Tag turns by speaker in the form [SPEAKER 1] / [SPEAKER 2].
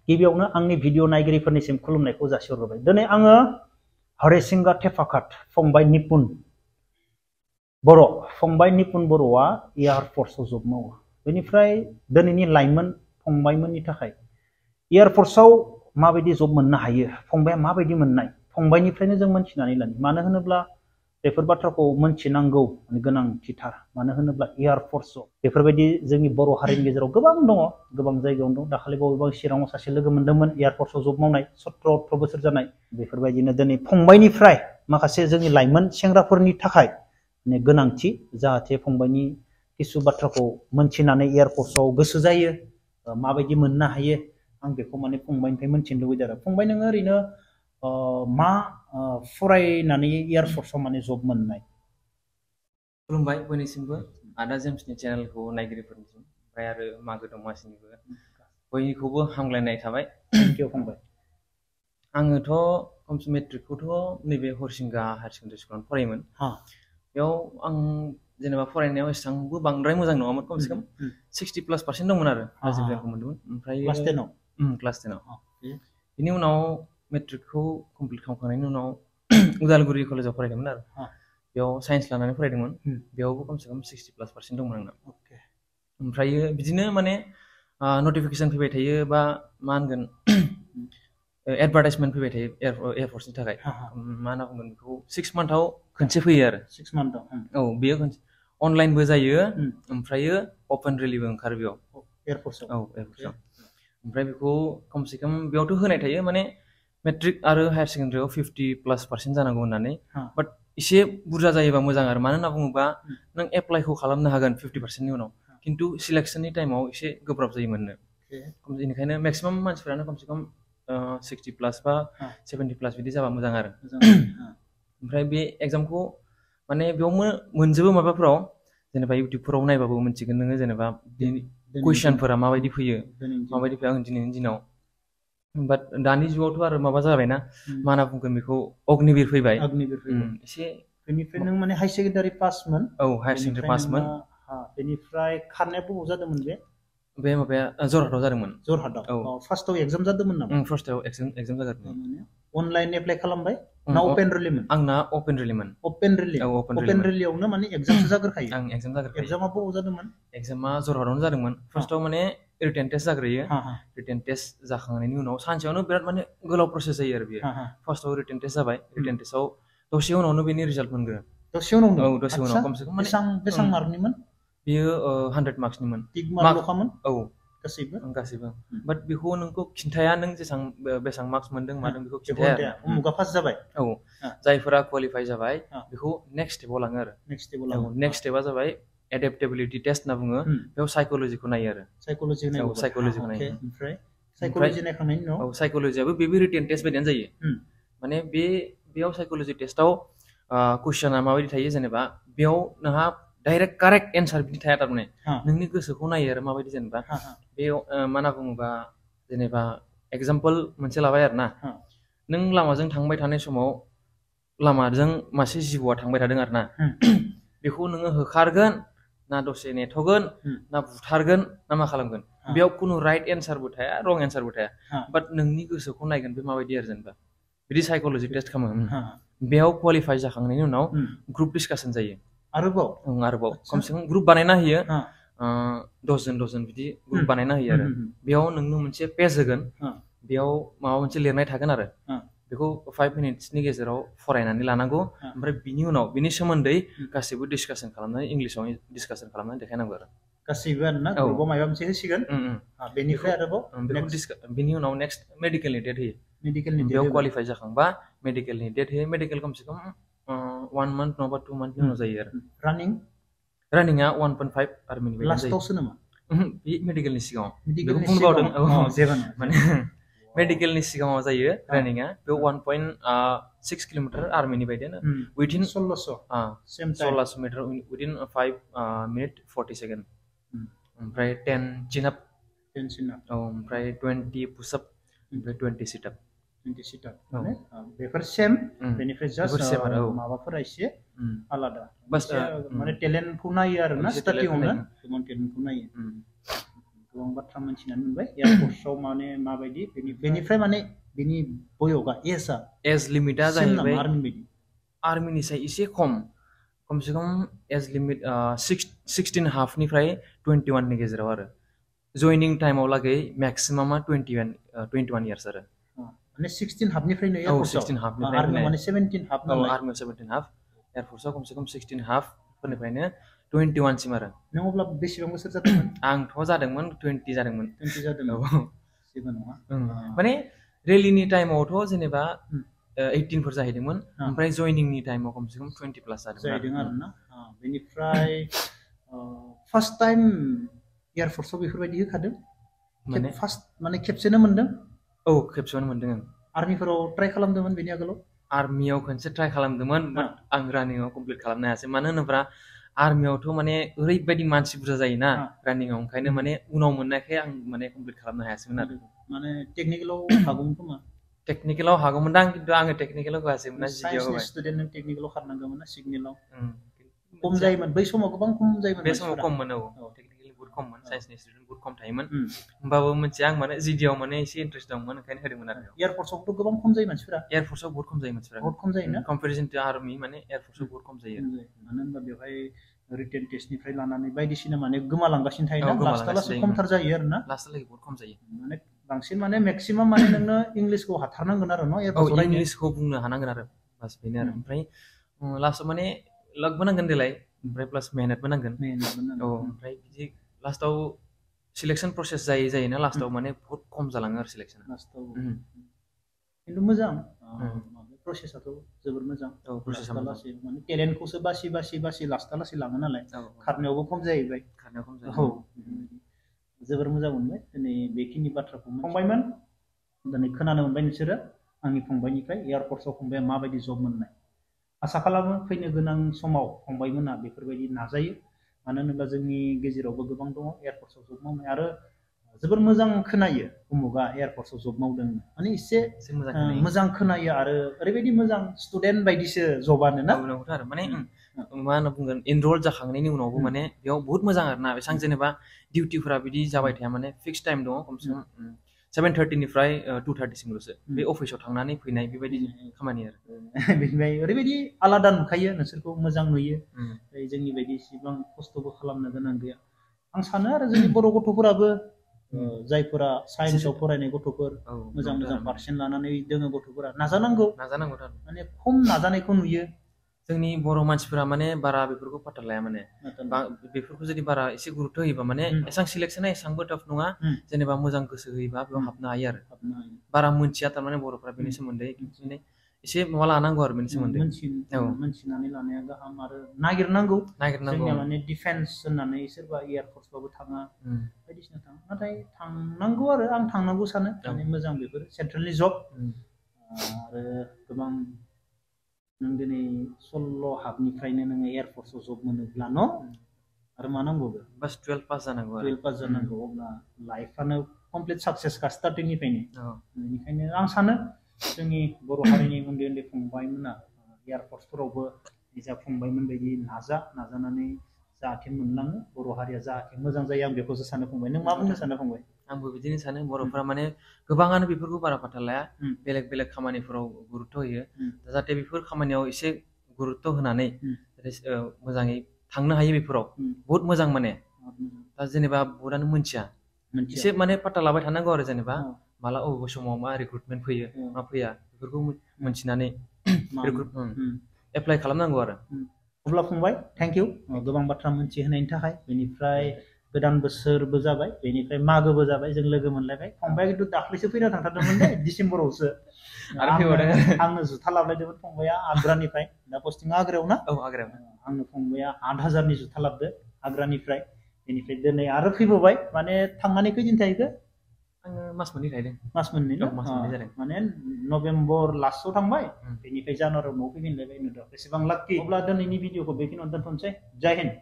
[SPEAKER 1] गिबियावनो आंनि भिडिअ नायगिरिफोरनिसिम खुलुमनायखौ जासिहरबाय। दिनै आङो हरिसिंगा थेफाकाट फंबाय निपुन बर' फंबाय निपुन बर'आ एयार फर्सआव जब मावो। बेनिफ्राय दिनैनि लाइमोन फंबायमोननि थाखाय एयार फर्सआव माबायदि जब मोननो हायो, फंबाया माबायदि मोननाय, फंबायनिफ्रायनो जों मोनथिनानै लानो। मानो होनोब्ला बेफोर बाथ्राखौ मोनथिनांगौ गोनांथिथार। मानो होनोब्ला एयार फर्सआव बेफोरबायदि जोंनि बर' हारिनि गेजेराव गोबां दङ, गोबां जायगायावनो दं। दाखालि बावैबो चिराङाव सासे लोगो मोन्दोंमोन एयार फर्सआव जब मावनाय 17-18 बोसोर जानाय। बेफोरबायदिनो दिनै फंबायनिफ्राय माखासे जोंनि लाइमोन सेंग्राफोरनि थाखाय गोनांथि, जाहाथे फंबायनि किसु बाथ्राखौ मोनथिनानै एयार फर्सआव गोसो जायो, माबायदि मोननो हायो, आं बेखौ फंबायनिफ्राय मोनथिनो लुबैदों आरो। फंबाय नोङो ओरैनो मा फरायनानै एयार फर्सआव जब मोननाय?
[SPEAKER 2] खुलुमबाय बयनिसिमबो, आदा जेम्सनि चेनेलखौ नायगिरिफोरनिसिम, ओमफ्राय आरो मागो दमासिनिबो बयनिखौबो हामलायनाय थाबाय।
[SPEAKER 1] थेंक इउ फंबाय।
[SPEAKER 2] आङोथ' खमसे मेट्रिकखौथ' नैबे हरिसिंगा हायार सेकेन्डारि स्कुलाव फरायोमोन। बेयाव आं जेनेबा फरायनायाव एसेबांबो बांद्राय मोजां नङामोन, खमसे खम 60+ % दंमोन आरो फार्स्ट डिभिजनखौ मोन्दोंमोन। ओमफ्राय क्लास 10आव बिनि उनाव मेट्रिकखौ कमप्लिट खालामखांनायनि उनाव उदालगुरि कलेजाव फरायदोंमोन आरो बेयाव साइन्स लानानै फरायदोंमोन। बेयावबो खमसे खम 60+ % दंमोन आंना। ओमफ्राय बिदिनो नटिफिकेसन फैबाय थायो, बा मा होनगोन एडभार्टाइजमेन्ट फैबाय थायो एयारफर्सनि थाखाय। मा होनना बुंगोन बेखौ, 6 मान्थआव खनसे फैयो आरो।
[SPEAKER 1] 6 मान्थआव? औ,
[SPEAKER 2] बेयो अनलाइनबो जायो, ओमफ्राय अपेन रिलिबो ओंखारो बेयाव
[SPEAKER 1] एयारफर्सआव।
[SPEAKER 2] औ, एयारफर्सआव। ओमफ्राय बेखौ खमसे खम बेयावथ' होनाय थायो, मेट्रिक आरो हायार सेकेन्डारियाव 50+% जानांगौ होननानै। बाट एसे बुरजा जायोबा मोजां आरो। मानो होनना बुङोबा नों एप्लाइखौ खालामनो हागोन 50%नि उनाव, खिन्थु सिलेक्सननि टाइमाव एसे गोब्राब जायो मोननो। बेनिखायनो मेक्सिमाम मानसिफ्रानो खमसे खम 60+ बा 70+ बिदि जाबा मोजां आरो। ओमफ्राय बे एग्जामखौ बेयाव मोनजोबो माबाफोराव, जेनेबा इउटुबफोराव नायबाबो मोनथिगोन नोङो, जेनेबा कुइसनफोरा माबायदि फैयो, माबायदि फैयो दिनैनि दिनाव। बाट दानि जुगावथ' आरो माबा जाबायना, मा होनना बुंगोन बेखौ, अग्निबिर फैबाय। एसे
[SPEAKER 1] बेनिफ्राय नों हायार सेकेन्डारि पासमोन?
[SPEAKER 2] औ, हायार सेकेन्डारि पासमोन।
[SPEAKER 1] बेनिफ्राय खारनाया बबाव जादोंमोन
[SPEAKER 2] बे माबाया जरहाटआव जादोंमोन।
[SPEAKER 1] जरहाटआव? औ। फार्स्टआव एग्जाम जादोंमोन नामा?
[SPEAKER 2] फार्स्टआव एग्जाम जादोंमोन।
[SPEAKER 1] अनलाइन एप्लाइ खालामबाय ना अपेन रिलिमोन?
[SPEAKER 2] आंना अपेन रिलिमोन।
[SPEAKER 1] अपेन रिलि?
[SPEAKER 2] औ,
[SPEAKER 1] अपेन रिलियावनो एग्जामसो जाग्रोखायो?
[SPEAKER 2] आं एग्जाम जाग्रोखायो।
[SPEAKER 1] एग्जामा बबाव जादोंमोन?
[SPEAKER 2] एग्जामा जरहाटआवनो जादोंमोन। फार्स्टआव रिटेन टेस्ट जाग्रोयो। रिटेन टेस्ट जाखांनायनि उनाव सानसेयावनो बिराद गोलाव प्रसेस जायो आरो बेयो। फार्स्टआव रिटेन टेस्ट जाबाय, रिटेन टेस्टआव दसे उनावनो बेनि रिजाल्ट मोनगोन।
[SPEAKER 1] दसे उनावनो?
[SPEAKER 2] औ, दसे उनाव। खमसे खम
[SPEAKER 1] बेसेबां मार्कनिमोन?
[SPEAKER 2] बेयो 100 मार्क्सनिमोन।
[SPEAKER 1] टिक मार्कल'खामोन?
[SPEAKER 2] औ,
[SPEAKER 1] गासैबो।
[SPEAKER 2] बाट बेखौ नोंखौ खिन्थाया, नों बेसेबां मार्क्स मोनदों मादों बेखौ खिन्थाया।
[SPEAKER 1] उमुगा पास जाबाय?
[SPEAKER 2] औ, जायफोरा क्वालिफाइ जाबाय बेखौ नेक्स्ट स्टेपाव लाङो आरो। नेक्स्ट स्टेपआ जाबाय एडेप्टेबिलिटि टेस्ट होनना बुङो। बेयाव साइक'लजिखौ नायो आरो।
[SPEAKER 1] साइक'लजिखौ नायो? ओमफ्राय साइक'लजि नायखांनायनि उनाव?
[SPEAKER 2] औ, साइक'लजियाबो बेबो रिटेन टेस्ट बायदियानो जायो। बेयाव साइक'लजि टेस्टआव कुइसना माबायदि थायो, जेनेबा बेयाव नोंहा डाइरेक्ट कारेक्ट एन्सार बिदि थाया, थारमाने नोंनि गोसोखौ नायो आरो माबायदि। जेनेबा बेयाव मा होनना बुङोबा, जेनेबा एगजामपोल मोनसे लाबाय आरो ना, नों लामाजों थांबाय थानाय समाव लामाजों मासे जिबौआ थांबाय थादों आरो ना, बेखौ नोङो होखारगोन ना दसे नेथ'गोन ना बुथारगोन ना मा खालामगोन? बेयाव खुनु राइट एन्सारबो थाया, रं एन्सारबो थाया, बाट नोंनि गोसोखौ नायगोन बे माबायदि आरो। जेनेबा बिदि साइक'लजि टेस्ट खालामो। बेयाव क्वालिफाइ जाखांनायनि उनाव ग्रुप डिसकासन जायो। आरोबाव खमसे खम ग्रुप बानायना होयो, 10 जन बिदि ग्रुप बानायना होयो आरो। बेयाव नोंनो मोनसे पेज होगोन, बेयाव माबा मोनसे लिरनाय थागोन आरो। बेखौ 5 मिनिट्सनि गेजेराव फरायनानै लानांगौ। ओमफ्राय बिनि उनाव बिनि सोमोन्दै गासैबो डिसकासन खालामनानै, इंलिसाव डिसकासन खालामनानै देखायनांगौ आरो।
[SPEAKER 1] गासैबो आरोना ग्रुपआव माबा मोनसे होसिगोन। बेनिफ्राय आरोबाव
[SPEAKER 2] बिनि उनाव नेक्स्ट मेडिकेलनि डेट होयो। बेयाव क्वालिफाइ जाखांबा मेडिकेलनि डेट होयो। मेडिकेल खमसे खम 1 मान्थ नङाबा 2 मान्थनि उनाव जायो आरो। रानिंआ 1.5 आर्मिनि बायदि जायो।
[SPEAKER 1] लास्टआवसो नामा?
[SPEAKER 2] बे मेडिकेलनि सिगाङाव। बेखौ बुंनो बावदों। मेडिकेलनि सिगाङाव जायो रानिंआ। बेयाव 1.6 किल'मिटार आर्मिनि बायदियानो, उइदिन 16 मिटार, उइदिन 5 मिनिट 40 सेकेन्ड। ओमफ्राय 10 चिनआप, ओमफ्राय 20 पुसआप, ओमफ्राय 20 सिटआप।
[SPEAKER 1] बेफोर सेम, बेनिफ्राय जास्ट माबाफोरा एसे आलादा। टेलेन्टखौ नायो आरो ना, स्टार्टिंआवनो टेलेन्टखौ नायो। गोबां बाथ्रा मोनथिनानै मोनबाय एयारफोर्सआव माने माबायदि बेनिफ्राय माने बेनि बयगा एजआ
[SPEAKER 2] एज लिमिटआ जाहैबाय
[SPEAKER 1] आर्मि बायदि
[SPEAKER 2] आर्मिनि साय एसे खमसे खम एज लिमिट 16.5 निफ्राय 21 नि गेजेराव आरो जयनिं टाइमाव लागै मेक्सिमामा 21 इयार्स आरो
[SPEAKER 1] माने 16 हाफनिफ्रायनो
[SPEAKER 2] औ 16 हाफनिफ्राय
[SPEAKER 1] आर्मियाव माने 17 हाफ
[SPEAKER 2] औ आर्मियाव 17 हाफ एयारफोर्सआव खमसे खम 16 हाफ फोरनिफ्रायनो 21 सिम आरो
[SPEAKER 1] नों अब्ला बेसेबां बोसोर जादोंमोन
[SPEAKER 2] आंथ' जादोंमोन 20 जादोंमोन
[SPEAKER 1] 20 जादोंमोन
[SPEAKER 2] औ
[SPEAKER 1] जेबो नङा
[SPEAKER 2] माने रेलिनि टाइमावथ' जेनेबा 18 फोर जाहैदोंमोन ओमफ्राय जयनिंनि टाइमाव खमसे खम 20 प्लास
[SPEAKER 1] जादों आरोना बेनिफ्राय फार्स्ट टाइम एयारफोर्सआव बेफोरबायदि होखादों माने फार्स्ट माने खेबसेनो मोनदों
[SPEAKER 2] औ खेबसेनो मोनदों आं
[SPEAKER 1] आर्मिफोराव ट्राइ खालामदोंमोन बेनि आगोलाव
[SPEAKER 2] आर्मियाव खनसे ट्राइ खालामदोंमोन बाट आं रानिंआव कमप्लिट खालामनो हायासै मानो होनोब्ला आर्मियावथ' माने ओरैबायदि मानसि बुरजा जायोना रानिंआव ओंखायनो माने उनाव मोननायखाय आं माने कमप्लिट खालामनो हायासैमोन आरो
[SPEAKER 1] माने टेकनिकेलाव हागौमोन खोमा
[SPEAKER 2] टेकनिकेलाव हागौमोनदां खिन्थु आङो टेकनिकेलाव होआसैमोन ना जिडिआव होबाय
[SPEAKER 1] स्टुडेन्ट टेकनिकेलाव खारनांगौमोन ना सिगनेलाव खम जायोमोन बै समाव गोबां खम जायोमोन
[SPEAKER 2] बे समाव खममोन औ टेकनिकेलि बहुत खममोन साइन्सनि स्टुडेन्ट बहुत खम थायोमोन होमबाबो मोनसे आं माने जिडिआव माने एसे इन्ट्रेस्ट दंमोन ओंखायनो होदोंमोन आरो
[SPEAKER 1] एयारफोर्सआवथ' गोबां खम जायो मानसिफोरा
[SPEAKER 2] एयारफोर्सआव बहुत खम जायो मानसिफोरा
[SPEAKER 1] बहुत खम जायोना
[SPEAKER 2] कम्पेरिजन टु आर्मि माने एयारफोर्सआव बहुत खम जायो
[SPEAKER 1] मानो होनबा बेवहाय रिटेन टेस्टनिफ्राय लानानै बायदिसिना माने गोमालांगासिनो थायोना लास्ट खमथार जायो आरोना
[SPEAKER 2] लास्ट बहुत खम जायो
[SPEAKER 1] माने बांसिन माने मेक्सिमाम माने नोंनो इंलिशखौ हाथारनांगोन आरो न'
[SPEAKER 2] एयारफोर्सआव इंलिशखौ बुंनो हानांगोन आरो बास बेनो आरो ओमफ्राय लास्टआव माने लाकबो नांगोन देलाय ओमफ्राय प्लास मेहनतबो नांगोन औ ओमफ्राय बिदि लास्टआव सिलेक्शन प्रसेस जायोना लास्टआव माने बहुत खम जालाङो आरो सिलेक्शन लास्टआव
[SPEAKER 1] खिन्थु मोजां प्रसेसआथ' जोबोर मोजां लासै माने टेलेन्टखौसो बासि लासै लाङो नालाय खारनायावबो खम जाहैबाय औ जोबोर मोजां मोनबाय दिनै बेखिनि बाथ्राखौ फंबायमोन दिनै खोनानो मोनबाय नोंसोरो आंनि फंबायनिफ्राय एयारफोर्सआव फंबाया माबायदि जब मोननाय आसा खालामो फैनो गोनां समाव फंबायमोना बेफोरबायदि नाजायो मानो होनोब्ला जोंनि गेजेरावबो गोबां दङ एयारफोर्सआव जब मावनाय आरो जोबोर मोजां खोनायो उमुगा एयारफोर्सआव जब मावदों माने एसे मोजां खोनायो आरो ओरैबायदि मोजां स्टुडेन्ट बायदिसो जबानो ना
[SPEAKER 2] माने मा होनना बुंगोन एनरल जाखांनायनि उनावबो माने बेयाव बहुत मोजां आरोना बेसेबां जेनेबा डिउटिफोरा बिदि जाबाय थाया माने फिक्स टाइम दङ खमसे खम 7:30 निफ्राय 2:30 सिमल'सो बे अफिसाव थांनानै फैनाय बेबायदि खामानि आरो
[SPEAKER 1] बेनिफ्राय ओरैबायदि आलादा नुखायो नोंसोरखौ मोजां नुयो जोंनि बायदि इसिबां खस्थ'बो खालामनो गोनां गैया आं सानो आरो जोंनि बर' गथ'फोराबो जायफोरा साइन्सआव फरायनाय गथ'फोर मोजां पार्सेन्ट लानानै दोङो गथ'फोरा नाजानांगौ माने खम नाजानायखौ नुयो
[SPEAKER 2] जोंनि बर' मानसिफोरा माने बारा बेफोरखौ पात्ता लाया माने बेफोरखौ जुदि बारा एसे गुरुत्थ' होयोबा माने एसेबां सिलेक्सना एसेबांबो टाफ नङा जेनेबा मोजां गोसो होयोबा बेयाव हाबनो हायो आरो बारा मोनथिया थारमाने बर'फोरा बेनि सोमोन्दै एसे माबा लानांगौ आरो बेनि सोमोन्दै
[SPEAKER 1] मोनथिनानै लानाया गाहाम आरो नागिरनांगौ जोंनिया माने डिफेन्स होननानै सोरबा एयारफोर्सबाबो थाङा बायदिसिना थाङा नाथाय थांनांगौ आरो आं थांनांगौ सानो माने मोजां बेफोर सेन्ट्रेलनि जब आरो गोबां नों दिनै 16 हाफनिफ्रायनो नोङो एयारफोर्सआव जब मोनोब्ला न' आरो मा नांगौ
[SPEAKER 2] बास 12 पास जानांगौ
[SPEAKER 1] 12 पास जानांगौ अब्ला लाइफआनो कमप्लिट साक्सेसखा स्टार्टिंनिफ्रायनो बेनिखायनो आं सानो जोंनि बर' हारिनि उन्दै उन्दै फंबायमोना एयारफोर्सफोरावबो निजा फंबायमोन बायदि नाजानानै जाहाथे मोनलाङो बर' हारिया जाहाथे मोजां जायो आं बेखौसो सानो फंबाय नों मा बुंनो सानो फंबाय
[SPEAKER 2] आंबो बिदिनो सानो बर'फोरा माने गोबाङानो बेफोरखौ बारा पात्ता लाया बेलेग खामानिफोराव गुरुत्थ' होयो जाहाथे बेफोर खामानियाव एसे गुरुत्थ' होनानै मोजाङै थांनो हायो बेफोराव बहुत मोजां माने दा जेनेबा बहुतानो मोनथिया एसे माने पात्ता लाबाय थानांगौ आरो जेनेबा माला अबे समाव मा रिक्रुटमेन्ट फैयो मा फैया बेफोरखौ मोनथिनानै एप्लाइ खालामनांगौ आरो
[SPEAKER 1] अब्ला फंबाय थेंक इउ गोबां बाथ्रा मोनथिहोनायनि थाखाय बेनिफ्राय गोदान बोसोरबो जाबाय बेनिफ्राय मागोबो जाबाय जों लोगो मोनलायबाय फंबाया खिन्थु दाख्लैसो फैना थांथारदोंमोन दे डिसेम्बरावसो आंनो जुथा लाबोलायदोंमोन फंबाया आग्रानिफ्राय दा पस्टिंआ आग्रायाव ना आंनो फंबाया 8,000नि जुथा लाबोदो आग्रानिफ्राय बेनिफ्राय दिनै आरो फैबोबाय माने थांनानै खैदिन थाहैखो
[SPEAKER 2] आङो मास मोननै थाहैदों
[SPEAKER 1] मास मोननै जादों माने नभेम्बर लास्टआव थांबाय बेनिफ्राय जानुवारियाव न'आव फैफिनलायबाय बेसेबां लाक्कि अब्ला दिनैनि भिडिअखौ बेखिनियावनो दोनथ'नोसै जय हिन्द